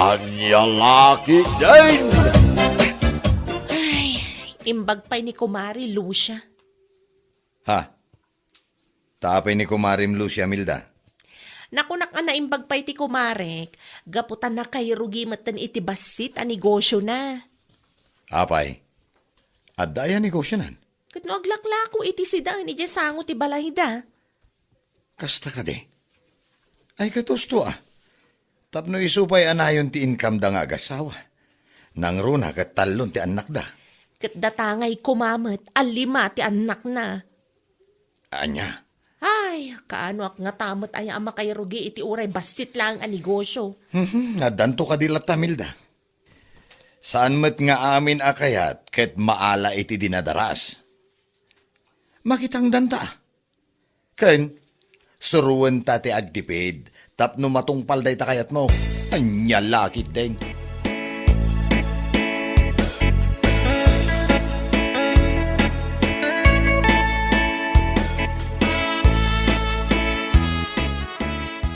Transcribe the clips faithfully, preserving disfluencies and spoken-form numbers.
Ania la ketdin? Ay, imbag pay ni Kumari Lucia. Ha? Ta apay ni Kumarem Lucia, Milda? Nakunak a naimbag pay ti kumarek, gapu ta nakairugi metten iti bassit a negosiona. Apay? Adda aya negosionan? Ket no aglaklako iti sidaen idiay sango ti balayda. Kasta kadi? Ay, katusto a. Tapno isu pay a nayon ti inkamda nga agasawa. Nangruna ket tallon ti annakda. Ket datangay koma met a lima ti annakna. Ania? Ay, kaanoak ngata met aya a makairugi iti uray bassit laeng a negosio. Mhm, addanto kadi latta, Milda. Saan met nga amin a kayat ket maala iti dinadaras. Makitangdanta. Ken, suroenta ti agtipid tapno matungpal dayta kayatmo. Ania la ketdin?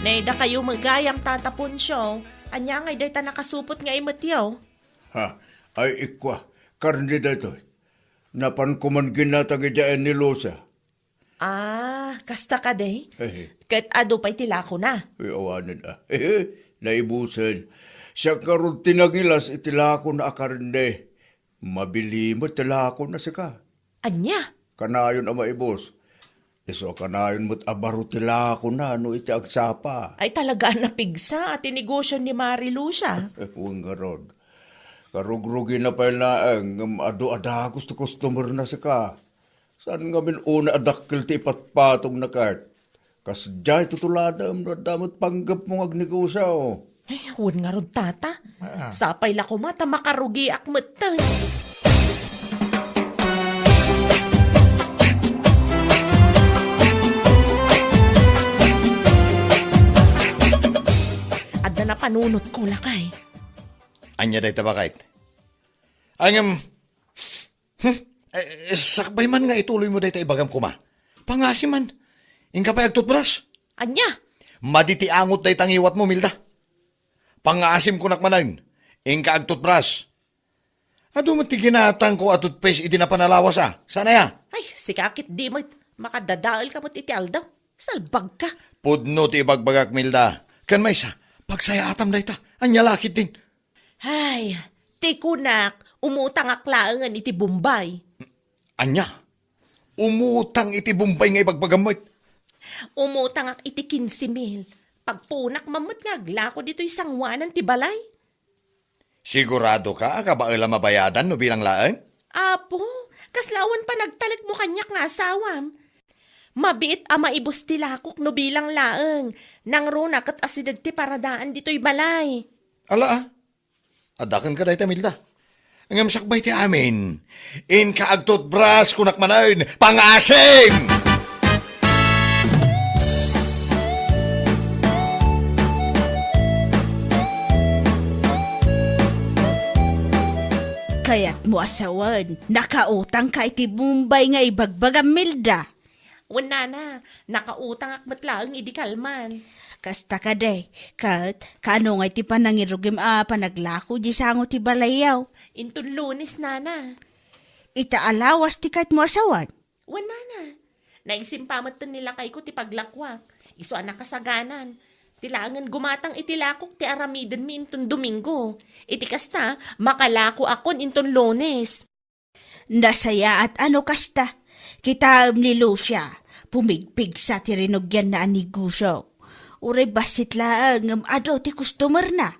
Nay, dakayo met gayam, Tata Poncio. Ania ngay dayta nakasupot nga imetyo? Ha, ay ikua, karne daytoy. Napan koman ginatang idiay ni Lucia. Ah, kasta kadi? Hehe. Ket adu pay ti lakona? Ay, awanen a. Naibusen. Siak ngarud ti nangilas iti lakona a karne. Mabili met ti lakona sika. Ania? Kanayon a maibus. Isu a kanayon met a baro ti lakona no iti agsapa. Ay, talaga a napigsa a ti negosio ni Mari Lucia. Wen ngarud. Karugrugina pay laeng ngem adu a dagus ti customer-na sika. Saan ngamin unay a dakkel ti ipatpatongna ket? Kasdiay tutuladem no adda met panggepmo nga agnegosio. Ay, wen ngarud, Tata. Ah. Sapay la koma ta makarugiak metten. Adda napanunotko, lakay. Ania dayta, baket? Ngem, hmm? Eh, sakbay man nga ituloymo dayta ibagam koma. Pangngaasim man. Inka pay agtutbras. Ania? Madi ti angot dayta ngiwatmo, Milda. Pangngaasim kunak manen. Inka agtutbras. Adu met ti ginatangko a toothpaste idi napan a lawas a. Saan aya? Ay, sika ketdi met. Makadadaelka met iti aldaw. Salbagka. Pudno ti ibagbagak, Milda. Ken maysa, pagsayaatam dayta. Ania la ketdin? Ay, ti kunak, umutangak laengen iti Bombay. Ania? Umutang iti Bombay nga ibagbagam met? Umutangak iti kinse mil. Pagpuonak man met nga aglako ditoy sangoanan ti balay. Siguradoka a kabael a mabayadan no bilang laeng? Apo, kasla awan panagtalekmo kaniak nga asawam. Mabiit a maibus ti lakok no bilang laeng. Nangruna ket asideg ti paradaan ditoy balay. Ala, a. Adda kenka dayta, Milda. Ngem sakbay ti amin, inka agtutbras, kunak manen, pangngaasim! Kayatmo a sawen, nakautangka iti Bombay nga ibagbagam, Milda? Wen, nana, nakautangak met laeng idi kalman. Kasta kadi, ket kaano ngay ti panangirugim a panaglako di sango ti balayyo? Inton Lunes, nana. Ita a lawas ti kayatmo a sawen? Wen, nana. Naisimpa metten ni lakayko ti paglakuak. Isu a nakasaganan. Ti laengen gumatang iti lakok ti aramidenmi inton Domingo. Iti kasta, makalakoakon inton Lunes. Nasayaat a no kasta. Kitaem ni Lucia, pumigpigsa ti rinugianna a negosio. Uray bassit laeng ngem adu ti customer-na.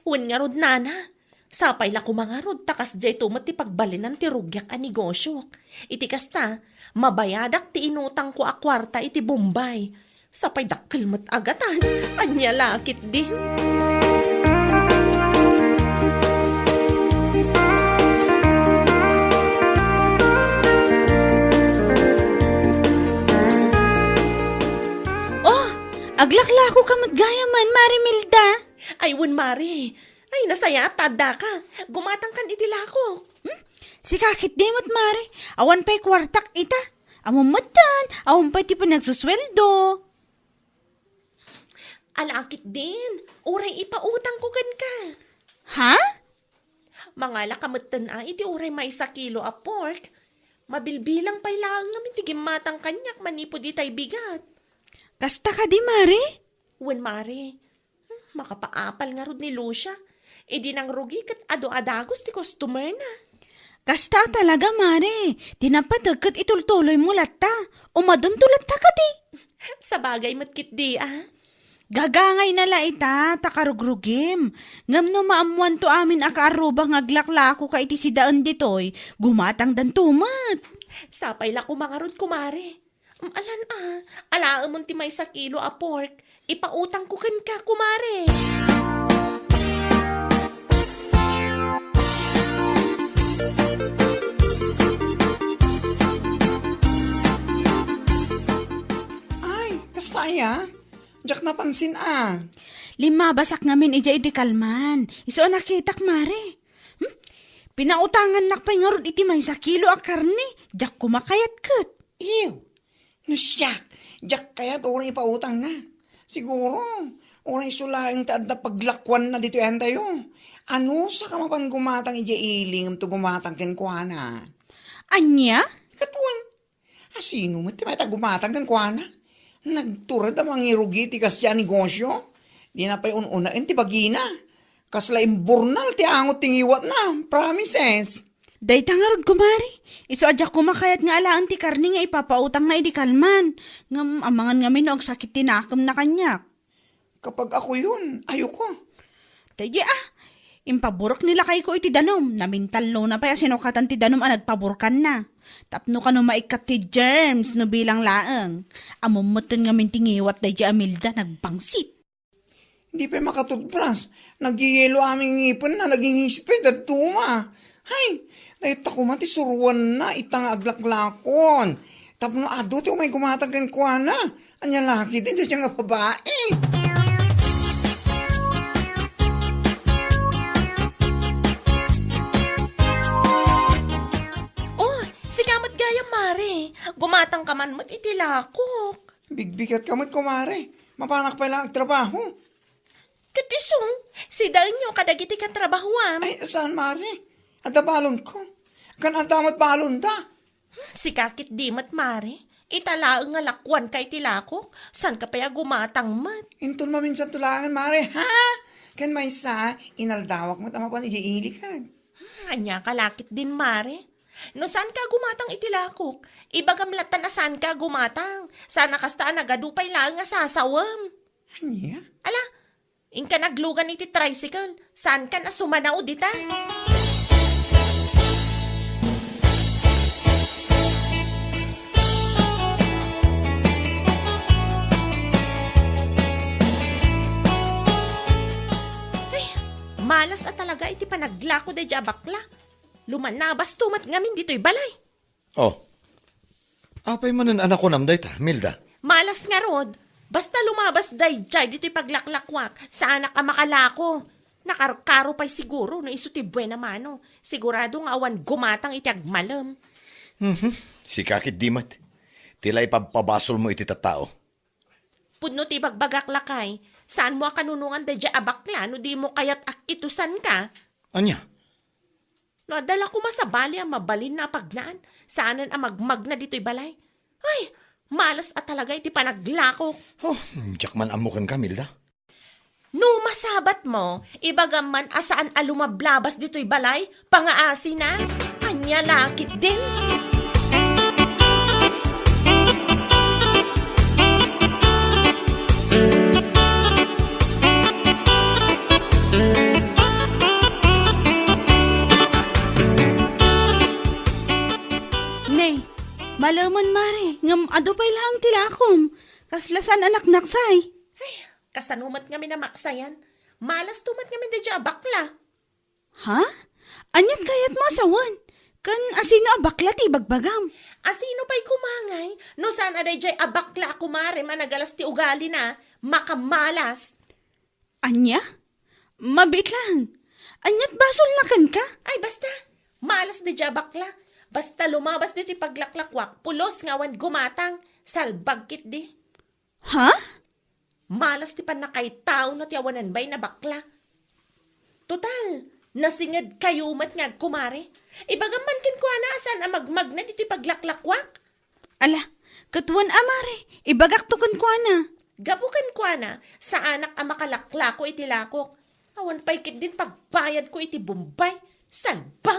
Wen ngarud, nana, sapay la koma ngarud ta kasdiay to met ti pagbalinan ti rugiak a negosiok. Iti kasta, mabayadak ti inutangko a kuarta iti Bombay. Sapay dakkel met a gatan. Ania la ketdin? Oh, aglaklakoka met gayam, Mari Milda. Ay, wen, Mari. Ay, nasayaat ta addaka. Gumatangkan iti lakok. Hmm? Sika ketdi met, Mari. Awan pay kuartak ita. Ammom metten, awan pay ti panagsusueldo. Ala ketdin, uray ipautangko kenka. Ha? Mangalaka metten a iti uray maysa kilo a pork. Mabilbilang pay laeng ngamin ti gimmatang kaniak manipud itay bigat. Kasta kadi, Mare? Wen, Mare. Hmm, makapaapal ngarud ni Lucia. Idi nangrugi ket adu a dagus ti customer na. Kasta a talaga, Mare. Ti napateg ket itultuloymo latta. Umadunto latta kadi. Sabagay met ketdi a. Gagangayna la ita, ta karugrugim. Ngem no maammoanto amin a kaarruba nga aglaklakoka iti sidaen ditoy, gumatangdanto met. Sapay la koma ngarud, kumare. Mm, alan a, alaemon ti maysa kilo a pork. Ipautangko kenka, kumare. Ay, kasta aya? Diak napansin a. Limmabasak ngamin idiay idi kalman. Isu a nakitak, Mare. Hmm? Pinautangannak pay ngarud iti maysa kilo a karne. Diak koma kayat ket. Ew, no siak, diak kayat uray ipautangna. Siguro, uray isu laeng ti adda paglakuanna ditoy antayo. Anusaka mapan gumatang idiay ili ngem to gumatang kenkuana? Ania? Ket wen, asino met ti mayat a gumatang kenkuana? Nagtured a mangirugi ti kasdiay a negosio. Dina pay un-unaen ti bagina. Kasla imburnal ti angot ti ngiwatna. Promises. Dayta ngarud, kumare. Isu a diak koma kayat nga alaen ti karne nga ipapautangna idi kalman. Ngem amangan ngamin no agsakit ti nakemna kaniak. Kapag ako yun, ayoko. Daydi a, impaburek ni lakayko iti danum. Namintallona pay a sinukatan ti danum a nagpaburkanna. Tapno kano maikkat ti germs no bilang laeng. Ammom metten ngamin ti ngiwat daydi a Milda nagbangsit. Di pay makatutbras. Nagyeyelo amin ngipenna, nagingisped, dadduma. Hay, dayta koma ti suruanna ita nga aglaklakon. Tapno adu ti umay gumatang kenkuana. Ania la ketdi dayta nga babai? Oh, sika met gayam, Mare. Gumatangka man met iti lakok. Bigbigatka met, kumare. Mapanak pay la agtrabaho. Ket isu, sidaenyo kadagiti katrabahoam. Ay, saan, Mare? Adda balonko. Ken adda met balonda. Hmm, sika ketdi met, Mare. Ita laeng nga lakuanka iti lakok, saanka pay a gumatang met. Inton maminsanto laeng, Mare, ha? Ken maysa, inaldawak met a mapan idiay ili ket. Hmm, aniaka la ketdin, Mare? No saanka a gumatang iti lakok, ibagam latta a saanka a gumatang. Saan a kasta a nagadu pay laeng a sasawem. Ania? Ala, inka naglugan iti tricycle. Saankan a sumanao dita? Ay, malas a talaga iti panaglako daydiay a bakla. Lumanabasto met ngamin ditoy balay. Oh. Apay manen a nakunam dayta, Milda? Malas ngarud. Basta lumabas daydiay ditoy paglaklakuak, saanak a makalako. Nakarkaro pay siguro no isu ti buena mano. Sigurado nga awan gumatang iti agmalem. Mhm. Sika ketdi met. Ti la ipabpabasolmo iti tattao. Pudno ti ibagbagak, lakay, saanmo a kanunongan daydiay a bakla no dimo kayat a kitusanka. Ania? No adda la koma sabali a mabalinna a pagnaan, saanen a magmagna ditoy balay. Ay, malas a talaga iti panaglakok. Oh, diak man ammo kenka, Milda. No masabatmo, ibagam man a saan a lumablabas ditoy balay, pangaasina. Ania la ketdin? Ne, malemen, Mare, ngem adu pay laeng ti lakom. Kasla saan a naknaksay. Ay, kasano met ngamin a maksayan? Malasto met ngamin daydiay a bakla. Ha? Aniat kayatmo a sawen? Ken asino a bakla ti ibagbagam? Asino pay koma ngay no saan a daydiay a bakla a kumarem a nagalas ti ugalina, makamalas? Ania? Mabiit laeng. Aniat basolna kenka? Ay, basta. Malas daydiay a bakla. Basta lumabas ditoy paglaklakuak, pulos nga awan gumatang. Salbag ketdi. Ha? Malas ti pannakaitaona ti awanan bain a bakla. Total, nasingedkayo met nga agkumare. Ibagam man kenkuana a saan a magmagna ditoy paglaklakuak. Ala, ket wen a, mare, ibagakto kenkuana. Gapu kenkuana, saanak a makalaklako iti lakok. Awan pay ketdin pagbayadko iti Bombay. Salbag!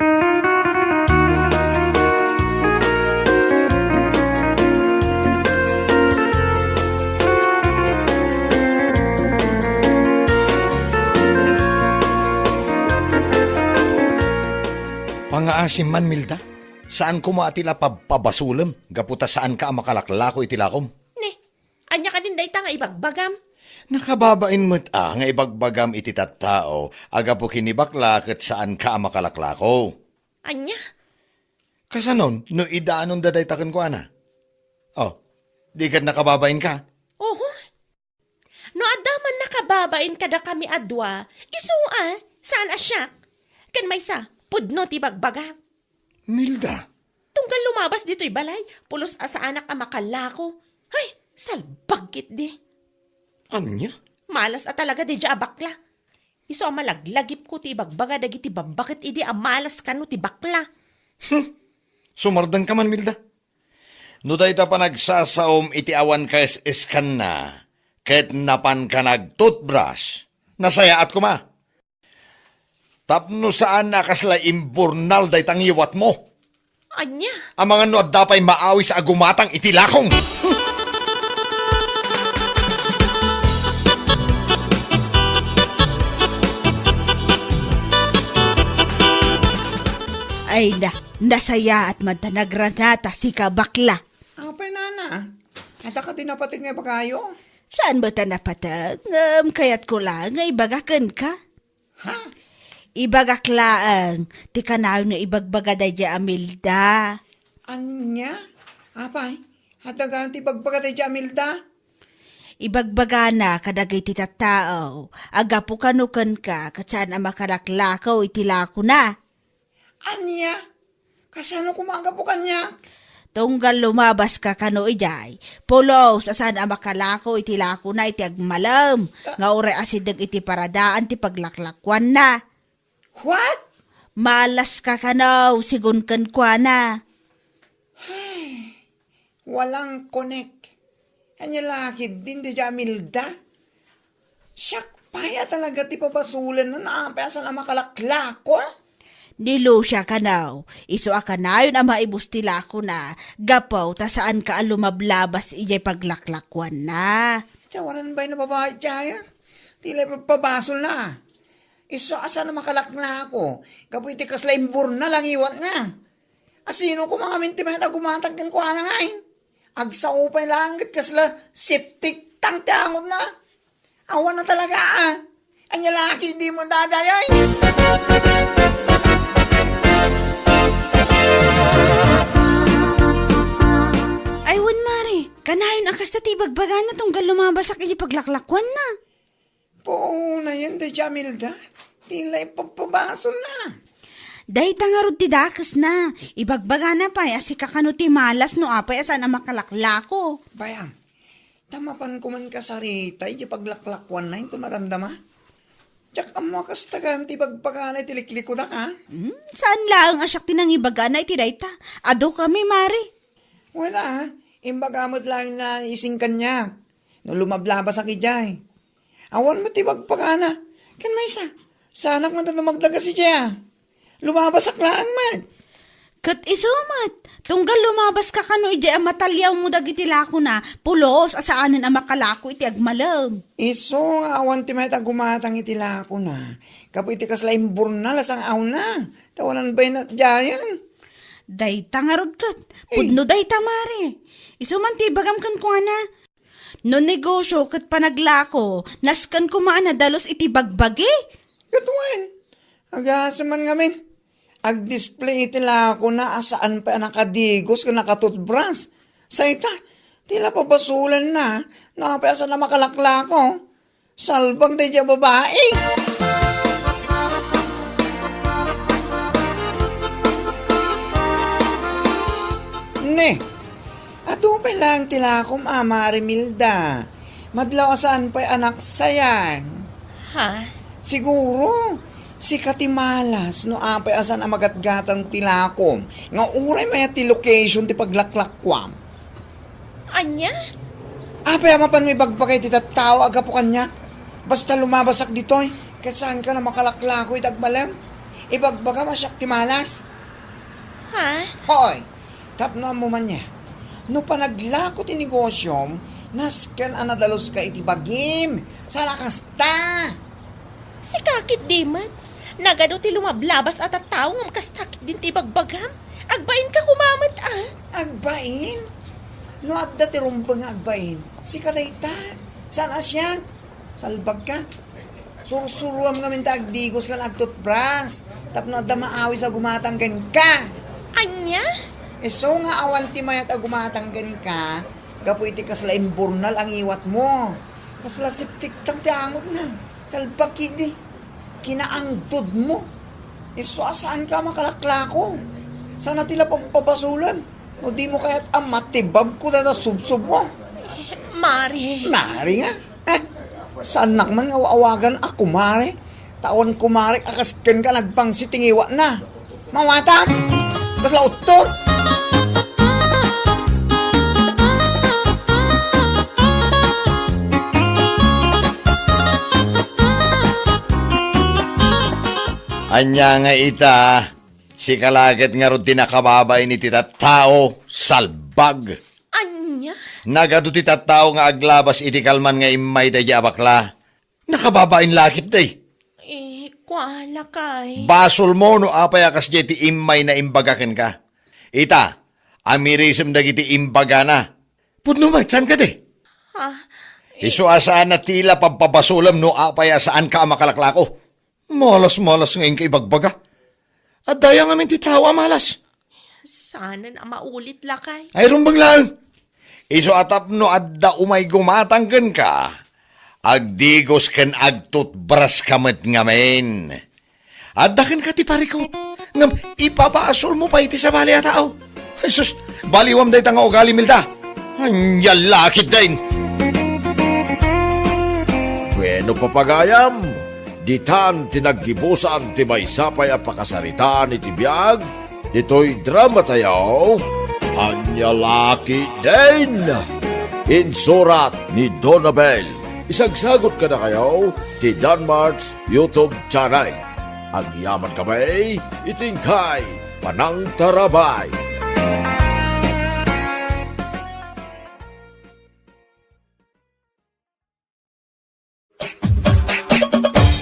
Pangaasim man, Milda. Saan koma a ti la pabpabasolem gapu ta saanka a makalaklako iti lakom. Ne, ania kadin dayta nga ibagbagam? Nakababain met a nga ibagbagam iti tattao a gapu ken ni bakla ket saanka a makalaklako. Ania? Kasanon no idanon da dayta kenkuana? Oh, di ket nakababainka? Oho. No adda man nakababain kadakami a dua, isu a, saan a siak. Ken maysa, pudno ti bagbaga. Nilda. Tunggal lumabas ditoy balay, pulos a saanak a makalako. Ay, salbag ketdi. Ania? Malas a talaga daydiay a bakla. Isu a malaglagipko ti ibagbaga dagiti babba ket idi a malas kano ti bakla. Hmm. Sumardengka man, Milda. No dayta panagsasaom iti awan kaes-eskanna, ket napanka nag-toothbrush, nasayaat koma. Tapno saan a kasla imburnal dayta ngiwatmo. Ania? Amangan no adda pay maawis a gumatang iti lakong. Ay na, nasayaat man ta nagranata sika, bakla. Apay, nana? Adda kadi napateg nga ibagayo? Saan met a napateg? Ngem kayatko laeng nga ibaga kenka. Ha? Ibagak laeng ti kanayon nga ibagbaga daydiay a Milda. Ania? Apay, adda gayam ti ibagbaga daydiay a Milda? Ibagbagana kadagiti tattao a gapu kano kenka ket saan a makalaklako iti lakona. Ania? Kasano koma a gapu kaniak? Tunggal lumabaska kano idiay, pulos a saan a makalako iti lakona iti agmalem nga uray asideg iti paradaan ti paglaklakuanna. What? Malaska kano, sigun kenkuana. Ay, walang connect. Ania la ketdin daydiay a Milda? Siak pay a talaga ti pabasolenna no apay a saan a makalaklako. Ni Lucia kano, isu a kanayon a maibus ti lakona, gapu ta saanka a lumablabas idiay paglaklakuanna. Ti awanan bain a babai diay, ti la pabpabasolna. Isu a saan a makalaklako, gapu iti kasla imburnal a ngiwatna. Asino koma ngamin ti mayat a gumatang kenkuana ngay? Agsao pay laeng ket kasla septic tank ti angotna. Awan a talaga, a. Ania la ketdi dimo dadayaw? Ay, wen, mare, kanayon a kasta ti ibagbagana tunggal lumabasak iti paglaklakuanna. Puonayen daydiay a Milda, ti la ipagpabasolna. Dayta ngarud ti dakesna, ibagbagana pay a sika kano ti malas no apay a saan a makalaklako. Bayam, ta mapan koman kasarita iti paglaklakuanna inton madamdama. Diak ammo a kasta gayam ti ibagbagana iti liklikudak, a? Hmm, saan laeng a siak ti nangibagana iti dayta. Adu kami, mare. Wala, a. Imbaga met laeng na ising kaniak. No lumablabasak idiay. Awan met ti ibagbagana. Ken maysa, saanak met a dumagdagas idiay, a. Lumabasak laeng met. Ket isu met, tunggal lumabaska kano idiay a mataliawmo dagiti lakona, pulos a saanen a makalako iti agmalem. Isu nga awan ti mayat a gumatang iti lakona, gapu iti kasla imburnal a sang-awna, ta awanan bain a diayen. Dayta ngarud ket, eh, pudno dayta, mare. Isu man ti ibagam kenkuana. No negosio ket panaglako, nasken koma a nadalus iti bagbagi. Ket wen, agasem man ngamin. Agdisplay iti lakona a saan pay a nakadigos ken nakatutbras. Sayta, ti la pabasolenna, no apay a saan a makalaklako. Salbag daydiay a babai. Ne, adu pay laeng ti lakom a, Mare Milda. Madlaw a saan pay a naksayan. Ha? Siguro, sika ti malas no apay a saan a magatgatang ti lakom nga uray mayat ti location ti paglaklakuam. Ania? Apay a mapanmo ibagbaga iti tattao a gapu kaniak? Basta lumabasak ditoy, ket saanka a makalaklako iti agmalem? Ibagbagam a siak ti malas? Ha? Hoy! Tapno ammom ania, no panaglako ti negosiom, nasken a nadaluska iti bagim. Saan a kasta? Sika ketdi met. Nagadu ti lumablabas a tattao ngem kasta ketdin ti ibagbagam. Agbainka koma met, a. Agbain? No adda ti rumbeng nga agbain, sika dayta. Saan a siak? Salbagka. Sursuruam ngamin ta agdigos ken agtutbras tapno adda maawis a gumatang kenka. Ania? Isu nga awan ti mayat a gumatang kenka gapu iti kasla imburnal a ngiwatmo. Kasla septic tank ti angotna. Salbag ketdi. Kinaangdodmo. Isu a saanka a makalaklako. Saan a ti la pagpabasolen. No dimo kayat a matibabko dayta subsobmo. Mare. Mare nga? Eh, saannak man nga awagan a kumare. Ta awan kumare a kas kenka nagpangsit ti ngiwatna. Mawatag! Kasla utton! Ania nga ita, sika la ket ngarud ti nakababain iti tattao, salbag. Ania? Nagadu ti tattao nga aglabas iti kalman nga immay daydiay a bakla. Nakababain la ketdi. Eh, kua lakay. Basolmo no apay a kasdiay ti immay na imbaga kenka. Ita, amirisem dagiti imbagana. Pudno met, saan kadi? Ha? Isu a saan a ti la pagpabasolem no apay a saanka a makalaklako. Malas-malas nga inka ibagbaga. Adda aya ngamin ti tao a malas? Saanen a maulit, lakay. Ay, rumbeng laeng. Isu a tapno adda umay gumatang kenka, agdigos ken agtutbraska met ngamin. Adda kenka ti parikut, ngem ipabasolmo pay iti sabali a tao. Jesus, baliwam dayta nga ugali, Milda. Ania la ketdin? Bueno, papagayam, ditan ti naggibusan ti maysa pay a pakasaritaan iti biag ditoy drama tayo, Ania la ketdin? Insurat ni Donabel. Isagsagot kadakayo ti Danmart's YouTube channel. Agyaman kami iti inkay panangtarabay.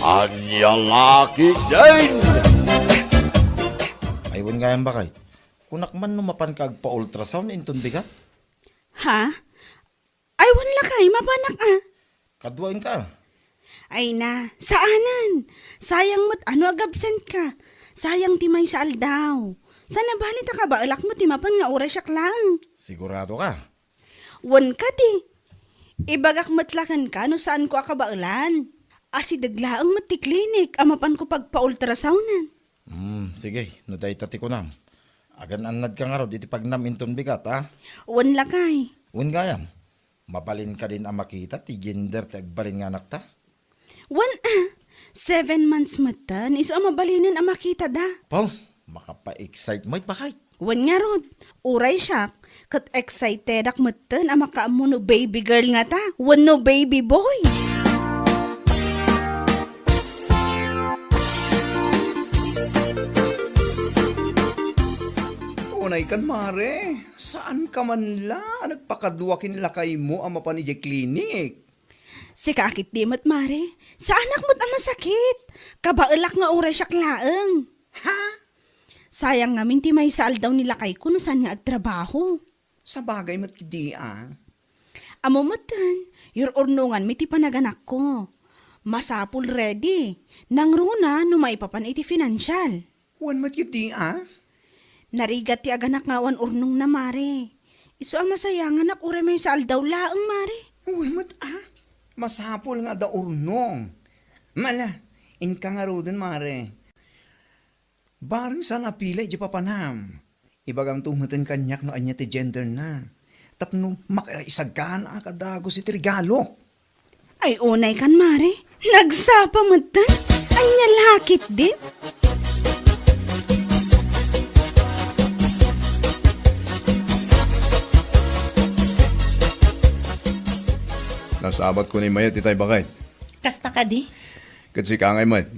Ania la ketdin? Ay, wen gayam, baket. Kunak man no mapanka agpa-ultrasound inton bigat? Ha? Ay, wen lakay, mapanak a. Kaduaenka. Ay na, saanen. Sayang met a no agabsent ka. Sayang ti maysa aldaw. Saan a bali ta kabaelak met ti mapan nga uray siak laeng. Sigurado ka? Wen kadi. Ibagak met la kenka no saanko a kabaelan. Asideg laeng met ti klinik a mapanko pagpa-ultrasounden. Hmm, sige, no dayta ti kunam. Agan-annadka ngarud iti pagnam inton bigat, a? Wen lakay. Wen gayam. Mabalin kadin a makita ti gender ti agbalin nga anakta? Wen a, seven months metten, isu a mabalinen a makitada. Paw, makapa-excite met, baket. Wen ngarud, uray siak, ket excitedak metten a makaammo no baby girl ngata, wenno baby boy. Unay kan, mare. Saan ka man la a nagpakadua ken lakaymo a mapan idiay klinik? Sika a ketdi met, mare. Saanak met a masakit. Kabaelak nga uray siak laeng. Ha? Sayang ngamin ti maysa aldaw ni lakayko no saan nga agtrabaho. Sabagay met ketdi a. Ammo metten, yur-urnonganmi ti panaganakko. Masapul ready. Nangruna no maipapan iti financial. Wen met ketdi a? Narigat ti aganak nga awan urnongna, mare. Isu a masayanganak uray maysa aldaw laeng, mare. Wen met a? Masapul nga adda urnong. Mala, inka ngaruden, mare. Bareng saan a pila idiay papanam. Ibagamto metten kaniak no ania ti genderna. Tapno makaisagana a kadagus iti regalo. Ay, unay kan, Mare. Nagsapa metten. Ania la ketdin? Nasabatko ni Mayet itay, baket. Kasta kadi? Ket sika ngay met.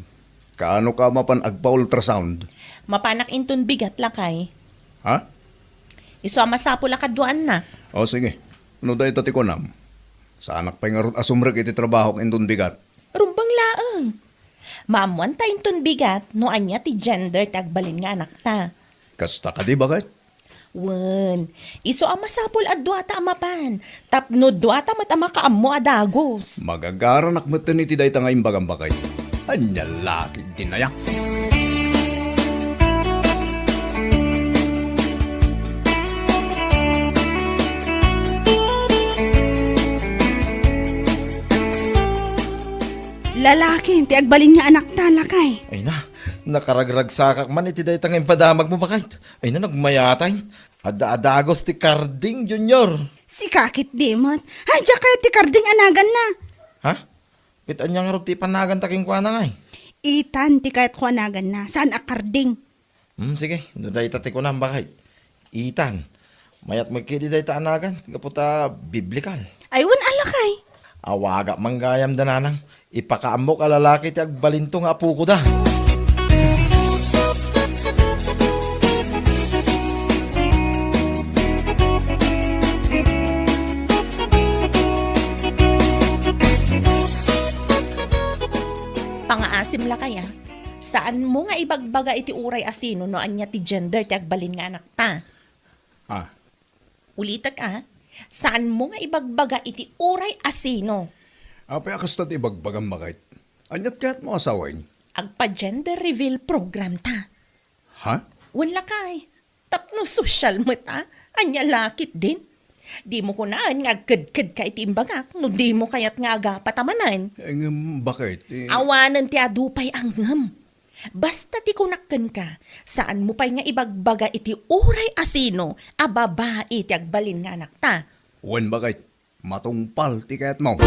Kaano ka mapan agpa-ultrasound? Mapanak inton bigat, lakay. Ha? Isu a masapul a kaduaannak. O, sige. No dayta ti kunam, saanak pay ngarud a sumrek iti trabahok inton bigat. Rumbeng laeng. Maammuanta inton bigat no ania ti gender ti agbalin nga anakta. Kasta kadi, baket? Wen, isu a masapul a duata a mapan, tapno duata met a makaammo a dagus. Magagaranak metten iti dayta nga imbagam, baket. Ania la ketdin aya? Lalaki ti agbalin nga anakta, lakay. Ay na, nakaragragsakak man iti dayta nga impadamagmo, baket. Ay na, nagmayatan. Adda a dagus ti Karding, Junior. Sika ketdi met. Ay, diak kayat ti Karding a naganna. Ha? Ket ania ngarud ti ipanaganta kenkuana ngay? Ethan ti kayatko a naganna, saan a Karding. Hmm, sige, no dayta ti kunam, baket. Ethan. Mayat met ketdi dayta a nagan, gapu ta biblikal. Ay, wen a, lakay. Awagak man gayam da nanang. Ipakaammok a lalaki ti agbalinto nga apokoda. Pangaasim, lakay, a. Saanmo nga ibagbaga iti uray a sino no ania ti gender ti agbalin nga anakta. Ah. Ulitek, a. Saanmo nga ibagbaga iti uray a sino. Apay a kasta ti ibagbagam, baket? Aniat kayatmo a sawen? Agpa-gender reveal program ta. Ha? Wen, lakay. Tapno sosyal met, a. Ania la ketdin? Dimo kunaen nga agkedkedka iti imbagak no dimo kayat nga agapat a manen. Eh, ngem, baket, eh? Awanen ti adu pay a ngem. Basta ti kunak kenka, saanmo pay nga ibagbaga iti uray a sino a babai ti agbalin nga anakta. Wen, baket, matungpal ti kayatmo.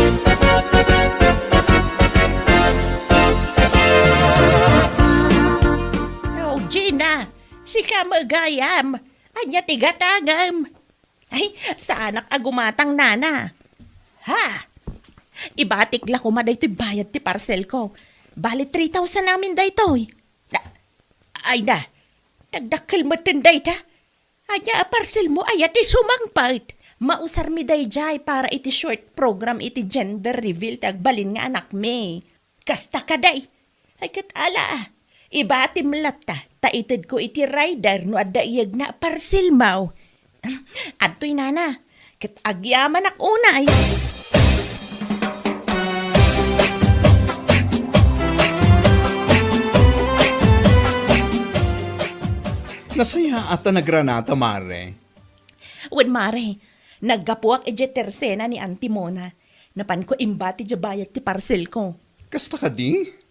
Oh, Gina, sika met gayam. Ania ti gatangem? Ay, saanak a gumatang, nana. Ha? Ibatik la koma daytoy bayad ti parcel ko. Bali three thousand amin daytoy. Na, ay na, nagdakkel metten dayta. Ania a parcel mo aya ti sumangpet? Mausarmi daydiay para iti short program iti gender reveal ti agbalin nga anakmi. Kasta kadi. Ay, ket ala, ibatim latta, ta itedko iti rider no adda iyegna a parcel mo. Adtoy, nana, ket agyamanak unay. Nasayaat a nagranata, Mare. Wen, Mare, naggapuak idiay tersena ni Auntie Mona. Napanko imbati diay bayad ti parcel ko. Kasta kadi?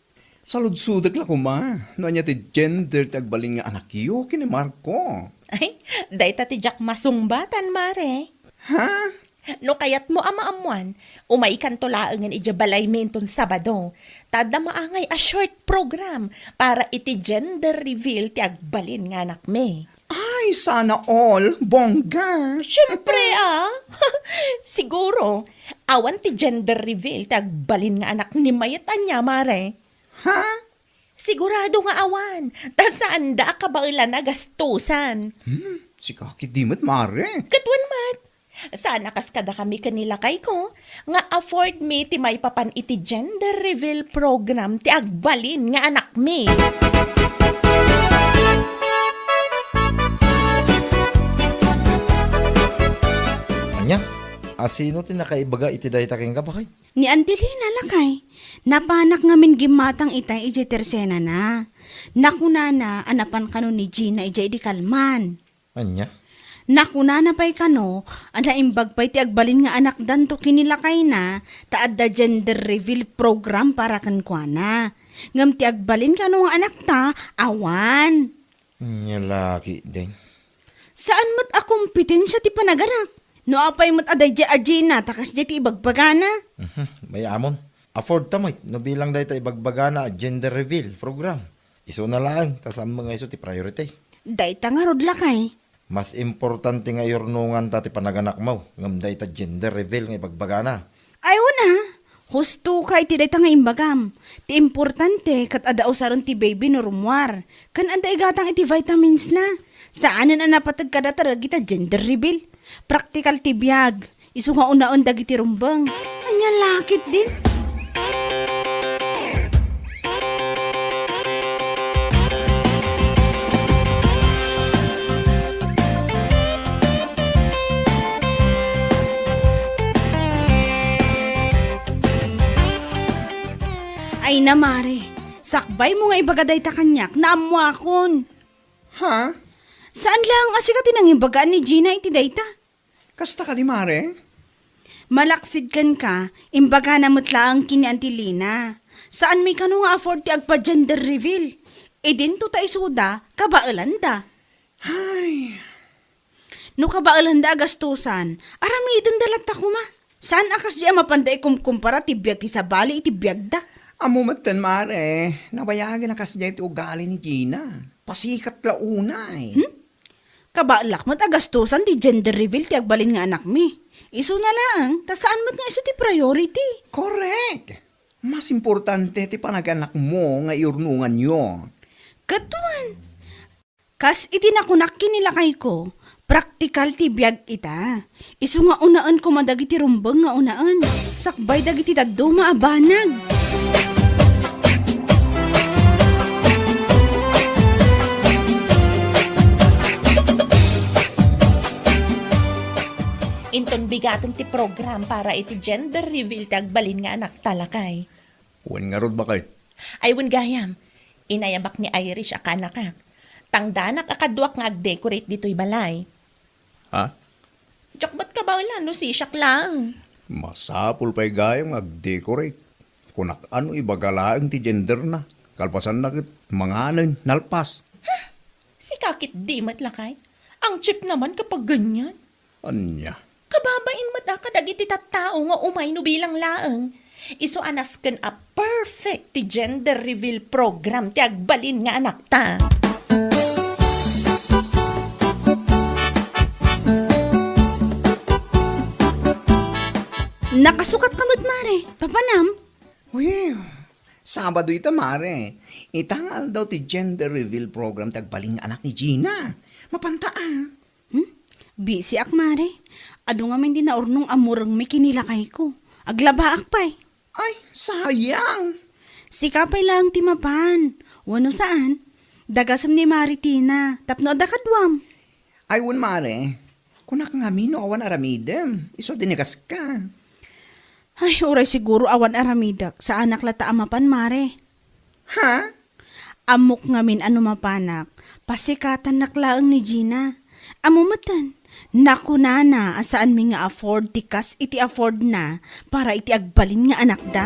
Saludsodek la koma no ania ti gender ti agbalin nga anakyo ken ni Marco. Ay, dayta ti diak masungbatan, Mare. Ha? No kayatmo a maammuan, umaykanto laengen idiay balaymi inton Sabado. Ta adda maangay a short program para iti gender reveal ti agbalin nga anakmi. Ay, sana all. Bongga. Siyempre, a. Siguro, awan ti gender reveal ti agbalin nga anak ni Mayet ania, Mare. Ha? Sigurado nga awan. Ta saanda a kabaelan a gastusan. Hmm, sika ketdi met, Mare. Ket wen met. Saan a kas kadakami ken ni lakayko nga afford mi ti maipapan iti gender reveal program ti agbalin nga anakmi. Ania? A sino ti nakaibaga iti dayta kenka, baket? Ni Angelina, lakay. Napanak ngamin gimmatang itay idiay tersenana. Nakunana a napan kano ni Gina idiay idi kalman. Ania? Nakunana pay kano a naimbag pay ti agbalin nga anakdanto ken ni lakayna ta adda gender reveal program para kenkuana. Ngem ti agbalin kano nga anakta, awan. Ania la ketdin? Saan met a kompetensia ti panaganak. No apay met a daydiay a Gina, ta kasdiay ti ibagbagana. Mhm, mayamon. Afford ta met no bilang dayta ibagbagana a gender reveal program. Isuna laeng, ta saanmo nga isu ti priority. Dayta ngarud, lakay. Mas importante nga iyurnonganta ti panaganakmo, ngem dayta gender reveal nga ibagbagana. Ay, wen a, hustoka iti dayta nga imbagam. Ti importante, ket adda usaren ti baby no rummuar. Ken adda igatang iti vitamins na. Saanen a napateg kadata dagita gender reveal. Praktikal ti biag. Isu nga unaen dagiti rumbeng. Ania la ketdin? Ay na, mare. Sakbaymo nga ibaga dayta kaniak, naammoakon. Ha? Saan laeng a sika ti nangimbagaan ni Gina iti dayta? Kasta kadi, mare? Malaksid kenka, imbagana met laeng ken ni Auntie Lina. Saanmi kano nga afford ti agpa-gender reveal. Idinto ta isuda, kabaelanda. Ay. No kabaelanda a gastusan, aramidenda latta koma. Saan a kasdi a mapanda ikumkumpara ti biag ti sabali iti biagda? Ammo metten, mare, nabayagen a kasdiay ti ugali ni Gina. Pasikat la unay. Hmm? Kabaelak met a gastusan ti gender reveal ti agbalin nga anakmi. Isuna laeng, ta saan met nga isu ti priority. Correct! Mas importante ti panaganakmo nga iyurnonganyo. Ket wen, kas iti nakunak ken ni lakayko, praktikal ti biag ita. Isu nga unaen koma dagiti rumbeng nga unaen, sakbay dagiti dadduma a banag. Inton bigaten ti program para iti gender reveal ti agbalin nga anakta, lakay. Wen ngarud, baket? Ay, wen gayam. Inayabak ni Irish a kaanakak. Tangdanak a kaduak nga agdecorate ditoy balay. Ha? Diak met kabaelan no sisiak laeng. Masapul pay gayam nga agdecorate. Kunak a no ibaga laeng ti genderna. Kalpasanna ket manganen, nalpas. Sika ketdi met, lakay. Ang cheap naman kapag ganyan. Ania? Kababain met a kadagiti tattao nga umay no bilang laeng. Isu a nasken a perfect ti gender reveal program ti agbalin nga anakta. Nakasukat ka met, mare. Papanam? Uy, Sabado ita, mare. Ita nga aldaw ti gender reveal program ti agbalin nga anak ni Gina. Mapanta a. Hmm? Busy ak, mare. Adu ngamin ti naurnong a murengmi ken ni lakayko. Aglabaak pay. Ay, sayang! Sika pay laeng ti mapan. Wenno saan? Dagasem ni Mare Tina, tapno adda kaduam. Ay, wen, mare. Kunak ngamin no awan aramidem. Isu a dinagaska. Ay, uray siguro awan aramidek. Saanak latta a mapan, mare. Ha? Ammok ngamin a no mapanak, pasikatannak laeng ni Gina. Ammo metten, nakunana a saanmi nga afford ti kas iti affordna para iti agbalin nga anakda.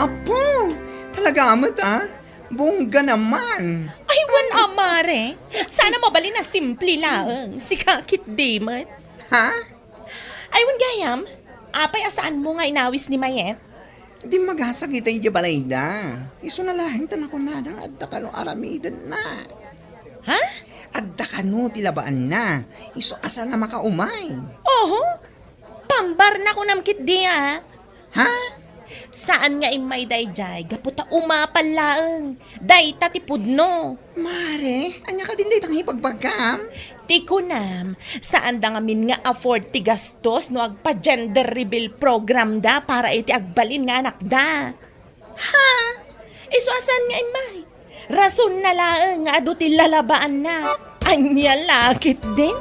Apo, talaga met, ah? Bongga naman. Ay, wen a, mare. Sana mabalin a simple laeng. Sika ketdi met. Ha? Ay, wen gayam, apay a saanmo nga inawis ni Mayet? Dimmagasag ita idiay balayda. Isuna laeng ta nakunana nga adda kano aramidenna. Ha? Adda kano ti labaanna. Isu a saan a makaumay. Oho. Pambar na kunam ketdi a. Ha? Saan nga immay daydiay gapu ta umapal laeng. Dayta ti pudno. Mare, ania kadin dayta nga ibagbagam? Ti kunam, saanda ngamin nga afford ti gastos no agpa-gender reveal program da para iti agbalin nga anakda. Ha? Isu a saan nga immay? Rason na laeng nga adu ti lalabaanna. Ania la ketdin?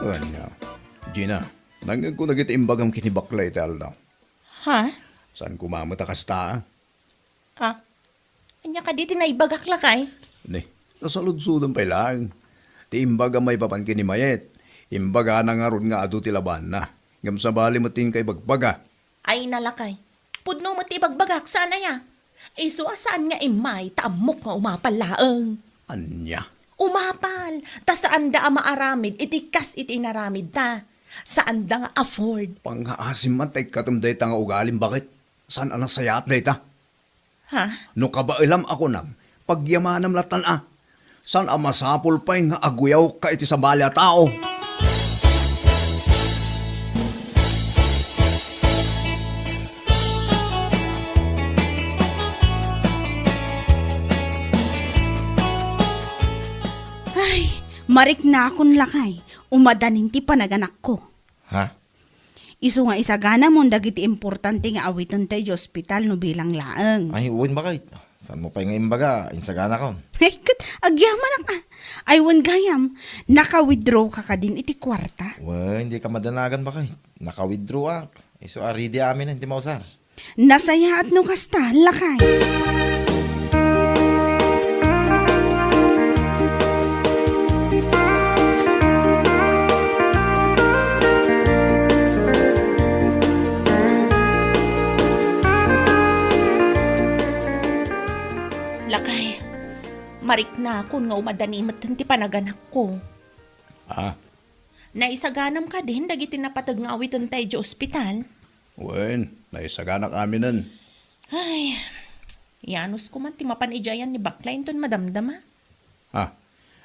Ania, Gina, Nangngegko dagiti imbagam ken ni Bakla iti aldaw. Ha? Saan koma met a kasta, a? Ha? Ania kadi ti naibagak, lakay? Ne, nasaludsodem pay laeng. Ti imbagam maipapan ken ni Mayet, imbagana ngarud nga adu ti labaanna. Ngem sabali met ti inka ibagbaga. Ay, nalakay. Pudno met ti ibagbagak, saan aya? Isu a saan nga immay, ta ammok nga umapal laeng. Ania? Umapal, ta saanda a maaramid iti kas iti inaramidda. Saanda nga afford. Pangngaasim man ta ikkatem dayta nga ugalim, baket? Saan a nasayaat dayta? Ha? No kabaelam a kunam, pagyamanam lattan a. Saan a masapul pay nga aguyawka iti sabali a tao? Ay, mariknakon lakay, umadanin ti panaganakko. Ha? Isu nga isaganamon dagiti importante nga awitenta idiay ospital no bilang laeng. Ay, wen, baket. Saanmo pay nga imbaga, insaganakon? Ay, ket agyamanak, a. Ay, wen gayam, naka-withdraw ka kadin iti kuarta? Wen, dika madanagan, baket. Naka-withdraw ak. Isu a ready amin ti mausar. Nasayaat no kasta, lakay. Lakay, mariknakon nga umadani metten ti panaganakko. Ah. Naisaganam kadin dagiti napateg nga awitenta idiay ospital? Wen, naisaganak aminen. Ay, yanusko man ti mapan idiay ni Bakla inton madamdama. Ah,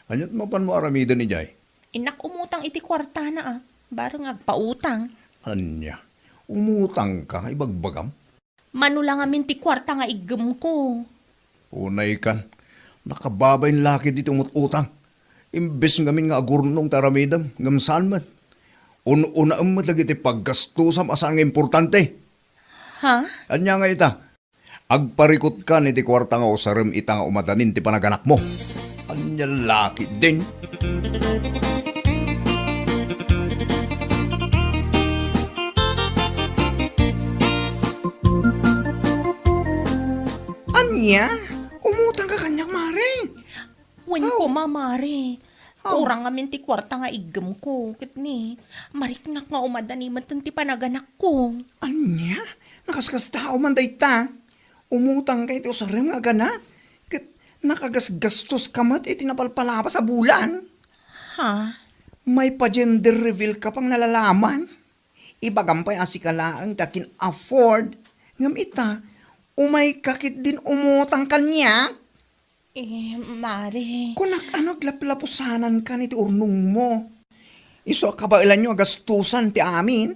aniat mapanmo aramiden idiay? Innak umutang iti kuartana, a. Bareng agpautang. Ania? Umutangka, ibagbagam? Mano la ngamin ti kuarta nga iggemko. Unaykan, nakababain la ketdi ti umut-utang. Imbes ngamin nga agurnong ti aramidem, ngem saan met. Un-unaem met dagiti paggastusam a saan nga importante. Ha? Ania nga ita? Agparikutkan iti kuarta nga usarem ita nga umadanin ti panaganakmo. Ania la ketdin? Ania? Umutangka kaniak, Mare? Wen koma, Mare. Aw. Kurang ngamin ti kuarta nga iggemko, ket ni, mariknak nga umadani metten ti panaganakko. Ania? Nakaskastao man dayta? Umutangka iti usarem nga agana, ket nakagasgastoska met iti napalpalabas a bulan. Ha? Maipa-gender reveal ka pang nalalaman. Ibagam pay a sika laeng ti akin-afford, ngem ita, umayka ketdin umutang kaniak. Eh, Mare. Kunak, ano, aglaplapusanankan iti urnongmo? Isu a kabaelanyo a gastusan ti amin.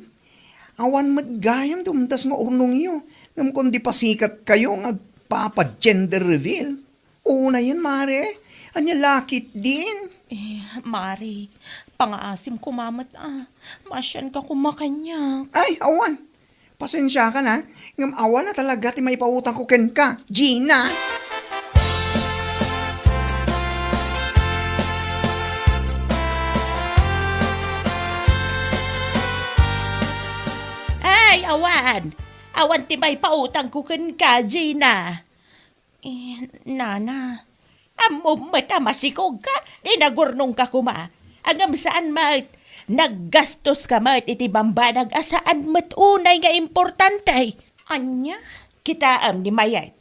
Awan met gayam ti umdas nga urnongyo, ngem kundi pasikatkayo nga agpapa-gender reveal. Unayen, Mare. Ania la ketdin? Eh, Mare, pangaasim koma met, a. Maasianka koma kaniak. Ay, awan. Pasensiakan, a. Ngem awan a talaga ti maipautangko kenka, Gina. Ay, awan. Awan ti maipautangko kenka, Gina. Eh, nana, ammom met a masikogka, di nagurnongka koma. Ngem saan met, naggastoska met iti bambanag a saan met unay nga importante. Ania? Kitaem ni Mayet,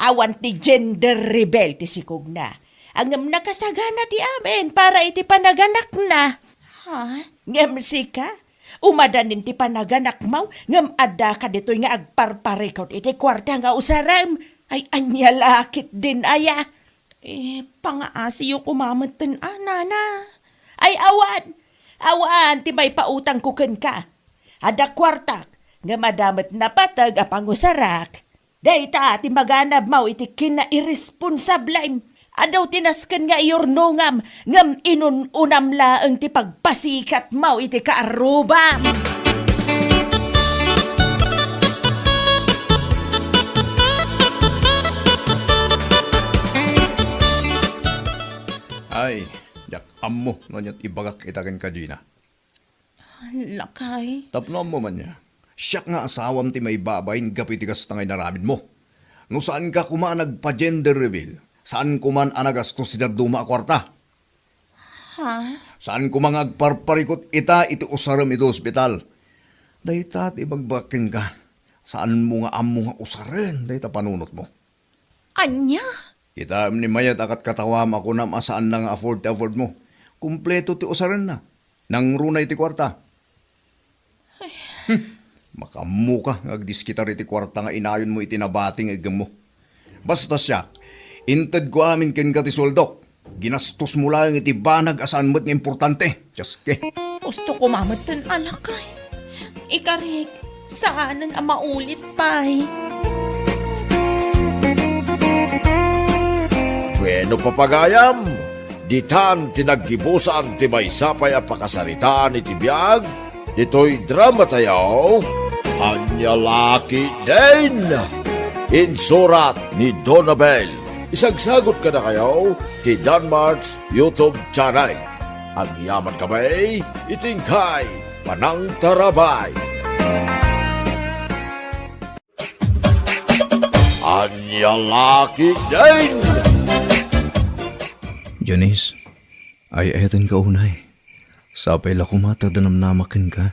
awan ti gender reveal ti sikogna. Ngem nakasagana ti amin para iti panaganakna. Ha? Ngem sika, umadanin ti panaganakmo, ngem addaka ditoy nga agparparikut iti kuarta nga usarem. Ay, ania la ketdin aya? Eh, pangaasiyo koma metten, a, nana. Ay, awan! Awan ti maipautangko kenka. Adda kuartak, ngem adda met napateg a pangusarak. Dayta ti maganabmo iti kinairesponsablem. Adu ti nasken nga iyurnongam, ngem inun-unam laeng ti pagpasikatmo iti kaarrubam. Ay, diak ammo no aniat ibagak ita kenka, Gina. Lakay. Tapno ammo man ya, siak nga asawam ti maibabain gapu iti kasta nga inaramidmo. No saanka koma a nagpa-gender reveal, saanko man a nagastos ti dadduma a kuarta. Ha? Saanko man nga agparparikut ita iti usarem iti ospital. Dayta ti ibagbagak kenka. Saanmo nga ammo nga usaren dayta panunotmo. Ania? Kitaem ni Mayet a katkatawam a kunam a saanna nga afford ti affordmo. Kompleto ti usarenna. Nangruna iti kuarta. Hmm. Makaammoka nga agdiskitar iti kuarta nga inayonmo iti nabati nga iggemmo. Basta siak, intedko amin kenka ti sueldok. Ginastosmo laeng iti banag a saan met nga importante. Dios ke. Gusto ko mametten a lakay. Ikarik, saanen a maulit pay. Bueno, papagayam, ditan ti naggibusan ti maysa pay a pakasaritaan iti biag ditoy drama tayo, Ania La Ketdin. Insurat ni Donabel. Isagsagot kadakayo ti Danmart's YouTube channel. Agyaman kami iti inkay panangtarabay. Ania La Ketdin! Janice, ay-ayatenka unay. Sapay la koma ta danamnamak kenka.